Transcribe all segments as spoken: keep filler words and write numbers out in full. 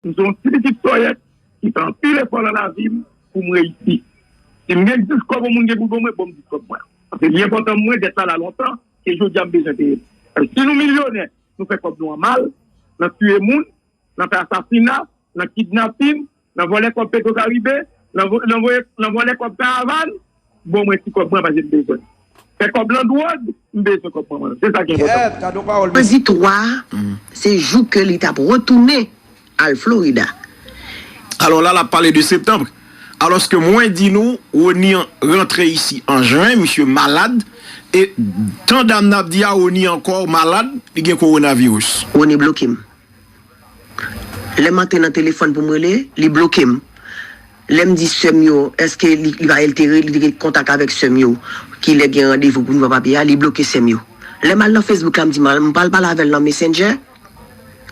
M se yon ti pitit sòyèt ki fè anpil efò nan lavi m pou m reyisi. Si m gen dis kòb yon moun gen pou l ban mwen, ban m dis kòb mwen. Paske li enpòtan pou mwen dèt la la lontan, ke jodi a m bezwen peye l. Paske si nou milyonè, nou fè kòb nou an mal, nan tiye moun, nan fè asasina, nan kidnapin, nan vòlè kòb Petwokaribe, nan vo- nan voye- nan vòlè kòb karavàn, bon mwen ti kòb mwen paske m bezwen. Fè kòb lan dwòg, m bezwen kòb mwen. Se sa ki enpòtan. Kèt, gade yon pawòl, mesye. Mwen di twa, se jou ke li t ap retounen al Florida. Alò la, l ap pale de septanm. Alòske mwen di nou, Rony an rantre isi an jen, misye malad. E tan dam nan ap di a, Rony ankò malad, li gen kowonaviris. Rony bloke m. Lè m antre nan telefòn pou m rele, li bloke m. Lè m di sè m yo, èske li, li va altere, li te gen kontak avèk sè m yo, ki lè gen randevou pou nou pran papye a, li bloke sè m yo. Lè m al nan Facebook la, m di, m pral pale avè l nan Messenger,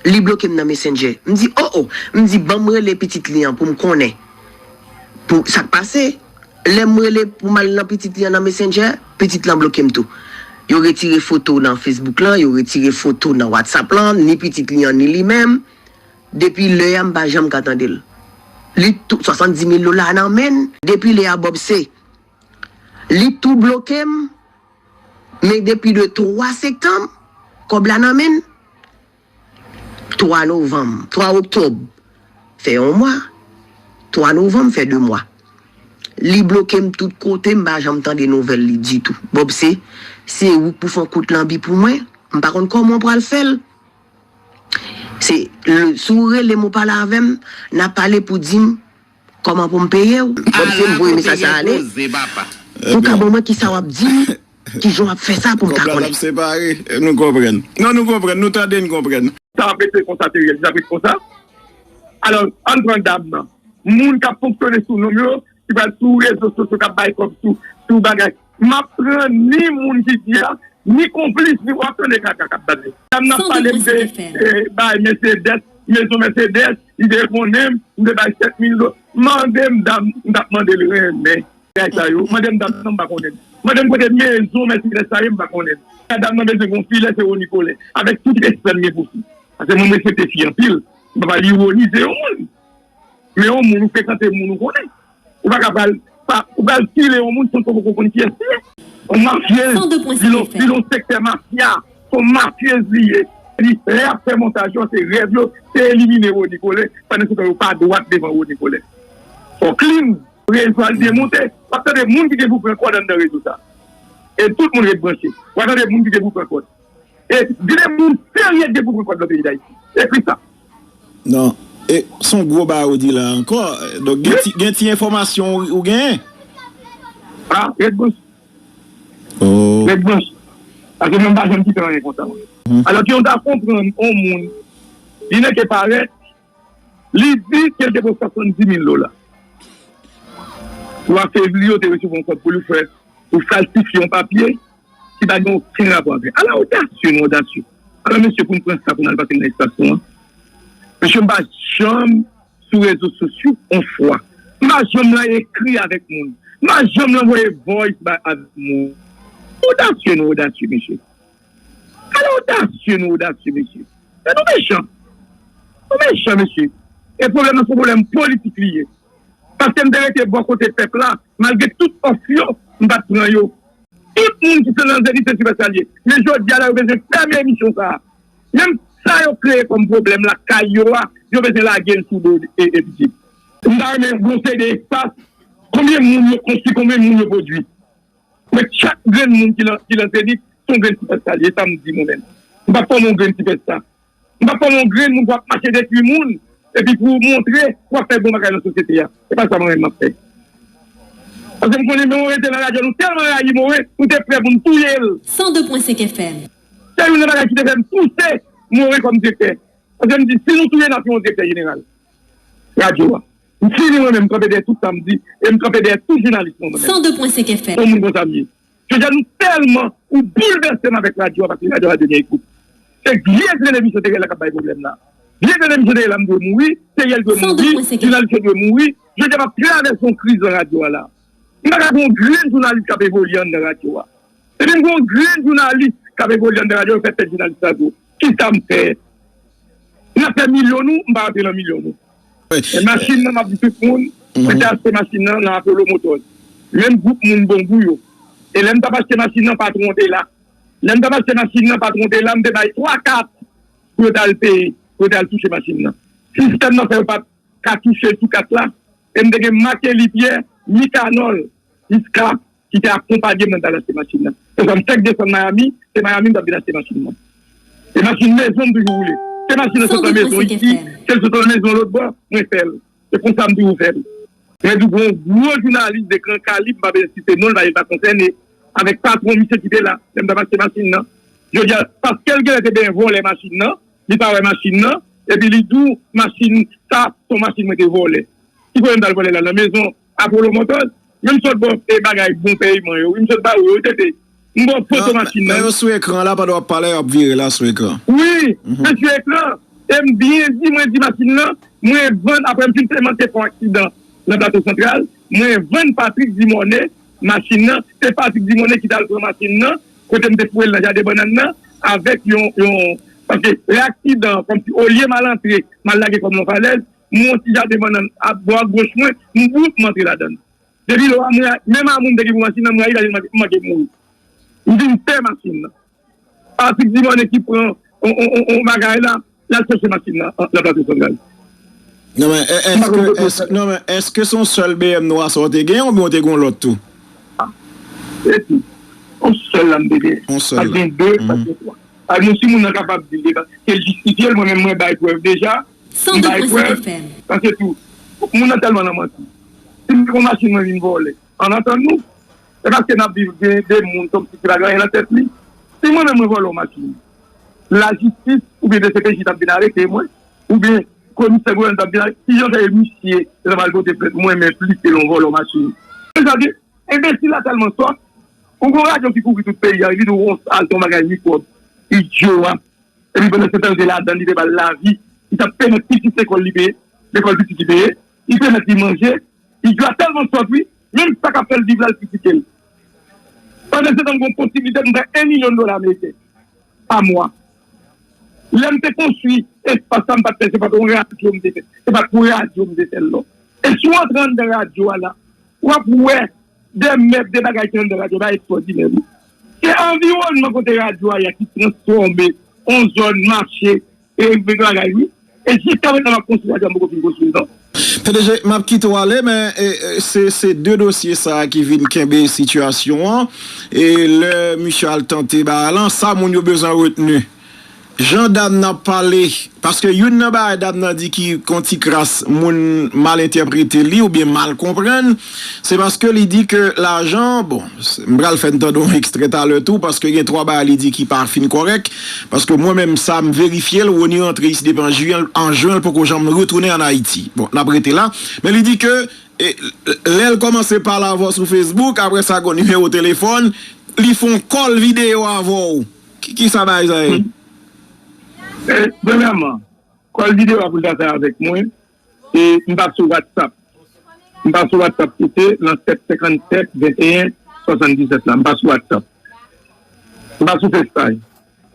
li bloke m nan Messenger. M di, o, o, m di, ban m rele pitit li an pou m konnen pou sa k pase. Lè m rele pou m al nan pitit li an nan Messenger, pitit lan bloke m tou. Yo retire foto nan Facebook lan, yo retire foto nan WhatsApp lan, ni pitit li an, ni li menm. Depi lè a, m pa janm ka tande l. Li tou, swasanndimil dola nan men l. Depi lè a, Bob se, li tou bloke m, men depi de twa septanm, kòb la nan men l. Twa novanm, twa oktòb, fè yon mwa. Twa novanm, fè de mwa. Li bloke m tout kote, m pa janm tande nouvèl li ditou. Bob se, se ou k pou fè yon kout lanbi pou mwen. M pa konn kòman w pral fè l. Se, le, si w rele m ou pale avè m, n a pale pou di m kòman pou m peye w. Bob se m voye mesaj sa ale. Pou ka ban mwen kisa w ap di m, kijan w ap fè sa pou m ka konnen. Kòb la t ap separe, nou konprann. Non, nou konprann, nou tande, n konprann. Sa ap rete konsa, Teriel, sa ap rete konsa. Alò, ann pran dam nan. Moun k ap fonksyone sou non m yo, ki pral sou rezo sosyo, k ap bay kòb sou, sou bagay. M ap pran ni moun ki di a, ni konplis, ni w ap tande kaka k ap bat li. Dam nan ap pale m de, eh, bay Mercedes, mezon Mercedes, li te konnen m, m te bay sèt mil dola. Mande m dam, m t ap mande l renmen bagay sa yo. Mande m dam nan, m pa konnen l. Mande m kote mezon Mercedes sa ye, m pa konnen l. Dam nan bezwen gon filè, se Rony Colin. Avèk tout respè m gen pou fi. Paske mwen, m respekte fi anpil. M pa pral ironize yon moun. Men yon moun, ou frekante moun ou konnen. Ou pa ka pral, pa, ou pral file yon moun san ke w poko konn kiyès li ye. Yon mafyez, li nan, li nan sektè mafya. Se yon mafyez li ye. Li, lè y ap fè montaj yo, se rèv yo, se elimine Rony Colin. Pandan se tan yo pa dwat devan Rony Colin. Fò clean, rezo a l demonte. W ap tande moun ki gen pou pran kòd anndan rezo sa. E tout moun ret branche. W ap tande moun ki gen pou pran kòd. E gen de moun serye ki gen pou pran kòd nan peyi Dayiti. Ekri sa. Non. E se yon gwo bagay ou di la ankò. Donk, gen ti, gen ti enfòmasyon ou, ou genyen? Ah, ret branche. Oh. Ret branche. Paske mwen m pa janm kite anyen konsa, mwen. Alò ke yon ta konprann yon moun, li nèke parèt, li di ke l te pran swasanndimil dola. Twa fevriye, w te resevwa yon kòb pou li fè, pou falsifye yon papye ki pa gen okenn rapò avè l. Ala odasye nou odasye. Alò, mesye, pou n pran sa, pou n al pase l nan espas nou an. Mesye, m pa janm sou rezo sosyo yon fwa. M pa janm la ekri avèk moun. M pa janm la voye voice ba avèk moun. Odasye nou odasye, mesye. Ala odasye nou odasye, mesye. Men nou mechan. Nou mechan, mesye. E pwoblèm nan se yon pwoblèm politik li ye. Paske m te rete bò kote pèp la, malgre tout òf yo, m pa t pran yo. Tout moun ki se nan Zenith se sipèsyal ye. Men jodi a la, yo bezwen fèmen emisyon sa a. Menm sa yo kreye kòm pwoblèm lakay yo a, yo bezwen lage l sou do e, e pitit. M ta renmen gon seri de espas, konbyen moun yo konstwi, konbyen moun yo pwodui. Men chak grenn moun ki nan, ki nan Zenith, se yon grenn sipèsyal ye, sa m di mwen menm. M pa fòme yon grenn sipèsta. M pa fòme yon grenn moun pou ap mache detwi moun, epi pou w montre w ap fè bon bagay nan sosyete a. Se pa sa mwen menm m ap fè. Paske m konnen Moren te nan radyo, nou tèlman rayi Moren, nou te prè pou n touye l. San de pwen senk F M. Se youn nan bagay ki te fè m pouse Moren kòm direktè. Paske m di, si nou touye n, n ap yon direktè jeneral radyo a. M fini mwen menm, m kanpe dèyè tout sa m di, e m kanpe dèyè tout jounalis mwen, mwen menm. San de pwen senk F M. Yon moun konsa m ye. Jodi a nou tèlman, ou boulvèse m avèk radyo a, paske radyo a devyen ekout. Se vye grenn emisyon Teriel la k ap bay pwoblèm la. Vye grenn emisyon Teriel la m dwe mouri, Teriel dwe mouri, jounalis yo dwe mouri. Jodi a m ap travèse yon kriz nan radyo a la. M pa ka gen yon grenn jounalis k ap evolye anndan radyo a. Depi m gen yon grenn jounalis k ap evolye anndan radyo, yo fè tèt jounalis la gwo. Kisa m fè? Afè milyon nou, m pa rantre nan milyon nou. Men machin nan, m ap di tout moun, mwen te achte machin nan nan Apollo Motors. Menm gwoup moun Bongou yo. E lè m t ap achte machin nan, patwon te la. Lè m t ap achte machin nan, patwon te la, m te bay twa kat pou yo t al peye, pou yo t al touche machin nan. Sistèm nan fè yo pa t ka touche sou kat la. E m te gen Martelly Pierre, Mikanòl, Iska, ki te akonpanye m nan t al achte machin nan. Se sa m fèk desann Miami, se Miami m t ap vin achte machin nan. E machin mezon m toujou woule. Se machin nan sot nan mezon isi, se l sot nan mezon lòt bò, mwen fè l. Se konsa m toujou fè l. Mwen di gon gwo jounalis de gran kalib, m pa bezwen site non l, paske l pa konsène, avèk patwon misye ki te la, lè m t ap achte machin nan. Jodi a, paske l genlè te benyen vòlè machin nan, li pa wè machin nan, epi li di w machin sa, se yon machin mwen te vòlè. Ki kote m t al vòlè la? Nan mezon Apollo Motors? Men m sot ba w e bagay bon peyiman yo. Wi, m sot ba ou yo, wi, tete. M ba w foto machin nan. Yo sou ekran la, pandan w ap pale, y ap vire la sou ekran. Wi, men sou ekran. E m byen di, mwen di machin nan, mwen vann, apre m fin fè manke fè yon aksidan nan Plato Santral, mwen vann Patrick Dumornay machin nan. Se Patrick Dumornay ki t al pran machin nan, kote m te foure l nan jaden bannann nan, avèk yon, yon, paske lè aksidan, kòmsi olye m al antre, m al lage kò m nan falèz, m wè yon ti jaden bannann ap bò agoch mwen, m boup, m antre ladan l. Depi lè a, mwen, menm amoun m te gen pou machin nan, m rayi l, m manke, m manke mouri. M vin pè machin nan. Patrick Dumornay ki pran on, on, on, on bagay la, l al chèche machin nan, nan Plato Santral. Non, men, è-, èske, èske, non, men, èske se yon sèl B M nwa sa w te gen, oubyen w te gen yon lòt tou? E tou, yon sèl la m te gen. Yon sèl la. Pa t gen de, pa t gen twa. Alò, si moun nan kapab di l, se l jistifye l, mwen menm, mwen bay prèv deja. M bay prèv, paske tou, moun nan tèlman nan manti. Si m te gon machin mwen vin vòlè, ann antann nou. Se paske n ap viv gen de moun kòmsi ki pa gen anyen nan tèt li. Si mwen menm mwen vòlè yon machin, lajistis oubyen D C P J t ap vin arete mwen, oubyen komisè gouvènman t ap vin arete, kijan fè misye te ta pral pote plent mwen menm plis ke yon vòlè machin? Sa di, enbesil la tèlman sòt, ou gon radyo ki kouvri tout peyi a, li di w yon sal, se yon bagay mikwòb, idyo a. Epi pandan se tan, li te ladan, li te ba l lavi. Li t ap pèmèt pitit lekòl li peye, lekòl pitit li peye. Li pèmèt li manje. Idyo a tèlman sòt, wi. Menm sa k ap fè l viv la, l kritike l. Pandan se tan, m gen posiblite pou m fè yon milyon dola ameriken pa mwa. Lè m te konstwi espas sa, m pa t fè, se pa t yon radyo m te fè. Se pa t pou radyo m te fè l, non. E si w antre anndan radyo a la, w ap wè de mèb, de bagay ki anndan radyo la, estwòdinè, wi. Se anviwònman kote radyo a ye a ki transfòme yon zòn mache e vin bagay, wi. E jiska prezan, m ap konstwi radyo a, m poko fin konstwi l, non. P D G, m ap kite w ale, men, e, e, se, se de dosye sa a ki vin kenbe sitiyasyon an. E lè misye al tante bagay lan, sa moun yo bezwen retni. Jan dam nan ap pale, paske youn nan bagay dam nan di ki yon ti kras moun mal entèprete li oubyen mal konprann, se paske li di ke lajan, bon, s-, m pral fè n tande yon ekstrè talè tou, paske gen twa bagay li di ki pa fin kòrèk, paske mwen menm sa m verifye l, Rony rantre isi depi an jen, an jen, l poko janm retounen ann Ayiti. Bon, n ap rete la, men li di ke, e, lè l kòmanse pale avè w sou Facebook, apre sa gon nimewo telefòn, li fè yon kòl videyo avè w. Ki, kisa bagay sa ye? E, premyèman, kòl videyo a pou l ta fè avèk mwen, e m pa sou WhatsApp. M pa sou WhatsApp, se te nan sèt senkannsèt venteyen swasanndisèt la. M pa sou WhatsApp. M pa sou FaceTime.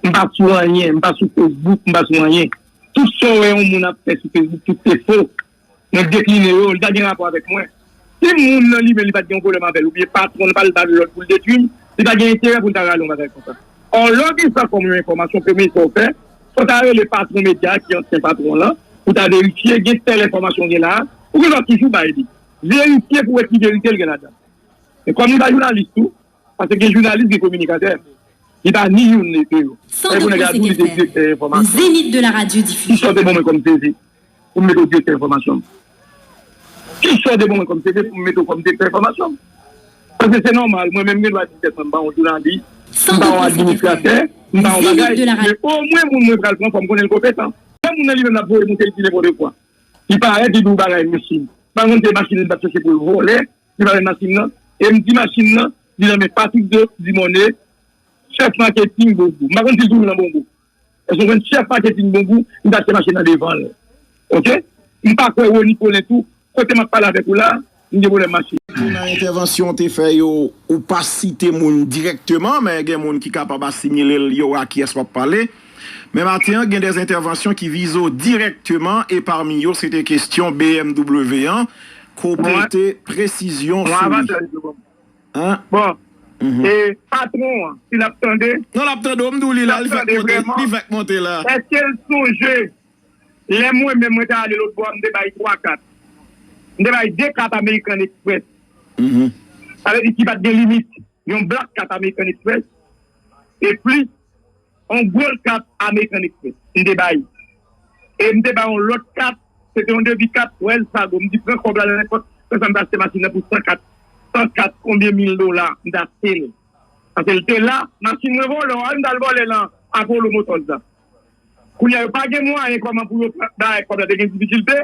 M pa sou anyen. M pa sou Facebook. M pa sou anyen. Tout sa w wè yon moun ap fè sou Facebook, tout se fo. Mwen dekline yo, li pa gen rapò avèk mwen. Si moun nan li menm li pa t gen yon pwoblèm avè l, oubyen patwon l pa l ba l lòd pou l detwi m, li pa gen enterè pou l ta rale yon bagay konsa. Ò, lè w gen sa kòm yon enfòmasyon, premye sa w fè, fò w ta rele patwon medya a ki ansyen patwon w lan, pou w ta verifye gen tèl enfòmasyon w gen la a, ou gen dwa toujou bay li. Verifye pou w wè ki verite l gen ladan. Men kòm li pa jounalis tou, paske gen jounalis, gen kominikatè. Li pa ni youn ni de yo. Sa vle di pou nèg la di w li se direktè enfòmasyon. Kisa w te ban mwen kòm C V pou m mete w direktè enfòmasyon? Kisa w te ban mwen kòm C V pou m mete w kòm direktè enfòmasyon? Paske se nòmal, mwen menm gen dwa di tèt mwen, m pa yon jounalis, m pa yon administratè, m pa yon bagay, men omwen moun mwen pral pran, fò m konnen l konpetan. Lè moun nan li menm l ap voye moun se li di nenpòt kwa. Li parèt, li di w bagay, mesye. M pa konn se machin li t ap chèche pou l vòlè, li pa jwenn machin nan. E m di machin nan, li nan men Patrick de Dumornay, chèf maketing Bongou. M pa konn si l toujou nan Bongou. Èske w konn chèf maketing Bongou, m t achte machin nan devan l. Oke? M pa kwè Rony Colin tou, kote m ap pale avèk ou la, m gen pwoblèm machin. Nan entèvansyon w te fè yo, ou pa site moun dirèkteman, men gen moun ki kapab asimile l yo a kiyès w ap pale. Men maten an, gen de entèvansyon ki vize w dirèkteman, e pami yo, se te kesyon B M W an, ke w pote presizyon sou li. Hein? Bon, e patwon an, si l ap tande, non, l ap tande w, m di w li la, li fèk monte, li fèk monte la. Èske l sonje lè mwen menm mwen te ale lòt bò a, m te bay twa kat. M te bay de kat American Express. Sa vle di ki pa t gen limit. Yon black kat American Express. E plis yon gold kat American Express. M te bay. E m te bay yon lòt kat, se te yon debi kat Wells Fargo. M di pran kòb la nan nenpòt, sa m te achte machin nan pou san kat. San kat, konbyen mil dola, m te achte l. Paske l te la, machin mwen vòlè, m t al vòlè nan Apollo Motors la. Kounye a, yo pa gen mwayen kòman pou yo bay kòb la, te gen difikilte.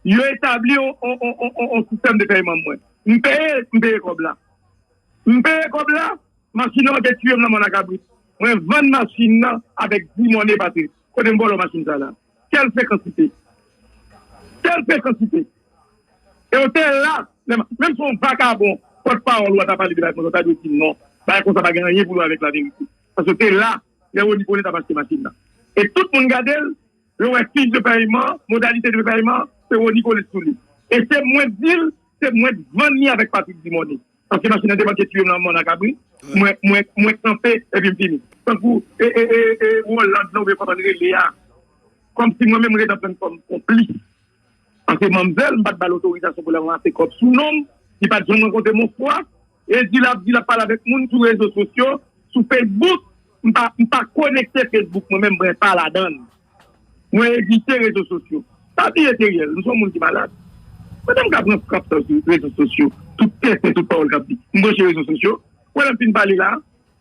Yo etabli yon, yon, yon, yon, yon, yon sistèm de pèyman mwen. M peye, m peye kòb la. M peye kòb la, machin nan te tiye m nan mòn a kabrit. Mwen vann machin nan avèk di mòne, Patrick. Kote m vòlò machin sa la? Kèl frekansite! Kèl frekansite! E yo te la, menm, menm si yon vakabon, pòtpawòl ou a ta pale de bagay konsa, ou ta dwe di non. Bagay konsa pa gen anyen pou l wè avèk laverite. Paske yo te la, lè Rony Colin t ap achte machin nan. E tout moun gade l, yo wè fich de pèyman, modalite de pèyman, se Rony Colin sou li. E se mwen di l, se mwen t vann li avèk Patrick Dumornay. Paske machin nan te manke tiye m nan mòn a kabrit, mwen, mwen, mwen kanpe, epi m fini. Tankou, e, e, e, e, Roland, non, oubyen kòman l rele a. Kòmsi mwen menm m ret antann kòm konplis. Paske manmzèl, m pa t ba l otorizasyon pou l ranmase kòb sou non m, li pa t janm rankontre m yon fwa, e di l ap, di l ap pale avèk moun sou rezo sosyo, sou Facebook, m pa, m pa konekte Facebook mwen menm, mwen pa ladan l. Mwen evite rezo sosyo. Pa bliye Teriel, m se yon moun ki malad. Pandan m ka pran frap sa sou rezo sosyo, tout tenten, tout pawòl k ap di, m branche rezo sosyo, mwen lè m fin pale la,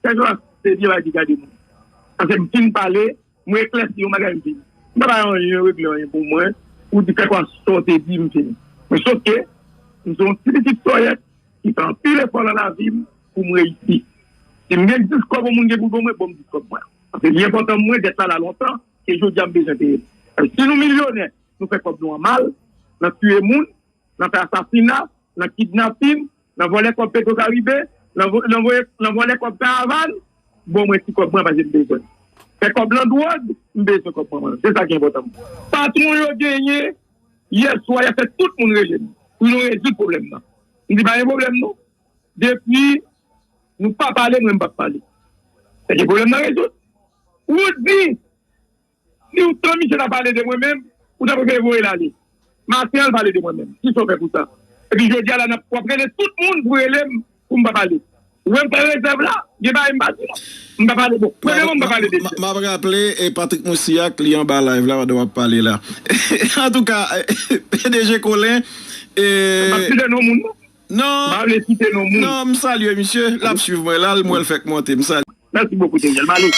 kèk jou se vye bagay ki gade moun. Paske m fin pale, mwen eklèsi yon bagay m fini. M pa bay anyen regle anyen pou mwen, pou di kèk sa w te di m fini. Men sof ke, m se yon ti pitit sòyèt ki fè anpil efò nan lavi m pou m reyisi. Si m gen dis kòb yon moun gen pou l ban mwen, ban m dis kòb mwen. Paske li enpòtan mwen dèt la la lontan, ke jodi a m bezwen peye l. Paske si nou milyonè, nou fè kòb nou an mal, nan tiye moun, nan fè asasina, nan kidnapin, nan vòlè kòb Petro Caribe, nan vo-, nan voye, nan vòlè kòb karavàn, bon mwen ti kòb mwen paske m bezwen. Fè kòb lan dwòg, m bezwen kòb mwen mwen. Se sa ki enpòtan mwen. Patwon yo genyen, yè swa, y ap fè tout moun rele m. Pou nou rezoud pwoblèm nan. M di pa gen pwoblèm non. Depi nou pa pale, mwen m p ap pale. Paske pwoblèm nan rezoud. Ou di, si w tan misye ta pale de mwen menm, ou ta prefere voye l ale. Maten an l pale de mwen menm. Kisa w fè pou sa? Epi jodi a la, n ap, w ap rele tout moun pou rele m, pou m pa pale. Ou wè m pran rezèv la, gen bagay m pa di non. M pa pale bon. Premyèman, m pa pale de M ap raple, e Patrick Moussignac, li anba live la, pandan w ap pale la. Antouka, P D G Colin, e M ap site non moun non. Non. M pa vle site non moun. Non, m salye misye. L ap swiv mwen la, l mwen l fèk monte. M salye. Mèsi bokou, Teriel. M ale.